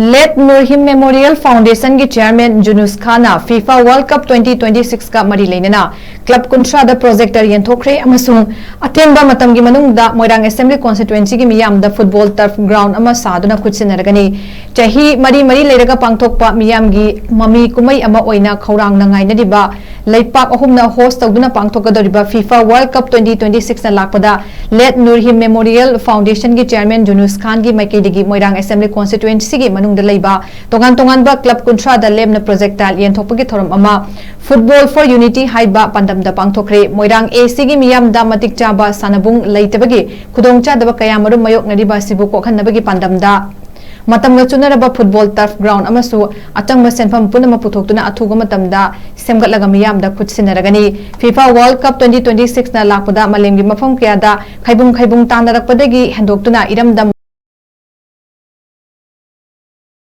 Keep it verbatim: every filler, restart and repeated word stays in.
Late Nur Him Memorial Foundation ꯒꯤ chairman ꯖꯨꯅꯨꯁ ꯈꯥꯟꯅ FIFA World Cup twenty twenty-six ꯀ ꯃꯔꯤ ꯂꯩꯅꯅ club ꯀꯨꯟꯊ꯭ꯔꯥꯗ projector ꯌꯦꯟꯊꯣꯛꯈ꯭ꯔꯦ ꯑꯃꯁꯨꯡ ꯑꯇꯦꯟꯕ ꯃꯇꯝꯒꯤ ꯃꯅꯨꯡꯗ ꯃꯣꯏꯔꯥꯡ Assembly Constituency ꯒꯤ ꯃꯤꯌꯥꯝꯗ football turf ground ꯑꯃ ꯁꯥꯗꯨꯅ ꯈꯨꯠꯁꯤꯟꯅꯔꯒꯅꯤ꯫ ꯆꯍꯤ ꯃꯔꯤ ꯃꯔꯤ ꯂꯩꯔꯒ ꯄꯥꯡꯊꯣꯛꯄ ꯃꯤꯌꯥꯝꯒꯤ ꯃꯃꯤ ꯀꯨꯝꯍꯩ ꯑꯃ ꯑꯣꯏꯅ ꯈꯧꯔꯥꯡꯅ ꯉꯥꯏꯅꯔꯤꯕ ꯂꯩꯄꯥꯛ ꯑꯍꯨꯝꯅ host ꯇꯧꯗꯨꯅ ꯄꯥꯡꯊꯣꯛꯀꯗꯧꯔꯤꯕ FIFA World Cup twenty twenty-six ꯅ ꯂꯥꯛꯄꯗ Late Nur Him Memorial Foundation ꯒꯤ chairman ꯖꯨꯅꯨꯁ ꯈꯥꯟꯒꯤ ꯃꯥꯏꯀꯩꯗꯒꯤ ꯃꯣꯏꯔꯥꯡ Assembly Constituency ꯒꯤ ꯃꯅꯨꯡꯗ ꯂꯩꯕ ꯇꯣꯉꯥꯟ ꯇꯣꯉꯥꯟꯕ club ꯀꯨꯟꯊ꯭ꯔꯥꯗ ꯂꯦꯝꯅ projector ꯌꯦꯟꯊꯣꯛꯄꯒꯤ ꯊꯧꯔꯝ ꯑꯃ Football for Unity ꯍꯥꯏꯕ ꯄꯥꯟꯗꯝꯗ ꯄꯥꯡꯊꯣꯛꯈ꯭ꯔꯦ꯫ ꯃꯣꯏꯔꯥꯡ A C ꯒꯤ ꯃꯤꯌꯥꯝꯗ ꯃꯇꯤꯛ ꯆꯥꯕ ꯁꯥꯟꯅꯕꯨꯡ ꯂꯩꯇꯕꯒꯤ ꯈꯨꯗꯣꯡꯆꯥꯗꯕ ꯀꯌꯥ ꯃꯔꯨꯝ ꯃꯥꯌꯣꯛꯅꯔꯤꯕ ꯑꯁꯤꯕꯨ ꯀꯣꯛꯍꯟꯅꯕꯒꯤ ꯄꯥꯟꯗꯝꯗ ꯃꯇꯝꯒ ꯆꯨꯅꯔꯕ football turf ground ꯑꯃꯁꯨ ꯑꯆꯪꯕ ꯁꯦꯟꯐꯝ ꯄꯨꯝꯅꯃꯛ ꯄꯨꯊꯣꯛꯇꯨꯅ ꯑꯊꯨꯕ ꯃꯇꯝꯗ ꯁꯦꯝꯒꯠꯂꯒ ꯃꯤꯌꯥꯝꯗ ꯈꯨꯠꯁꯤꯟꯅꯔꯒꯅꯤ꯫ FIFA World Cup twenty twenty-six ꯅ ꯂꯥꯛꯄꯗ ꯃꯥꯂꯦꯝꯒꯤ ꯃꯐꯝ ꯀꯌꯥꯗ ꯈꯩꯕꯨꯡ ꯈꯩꯕꯨꯡ ꯇꯥꯟꯅꯔꯛꯄꯗꯒꯤ ꯍꯦꯟꯗꯣꯛꯇꯨꯅ ꯏꯔꯝꯗꯝ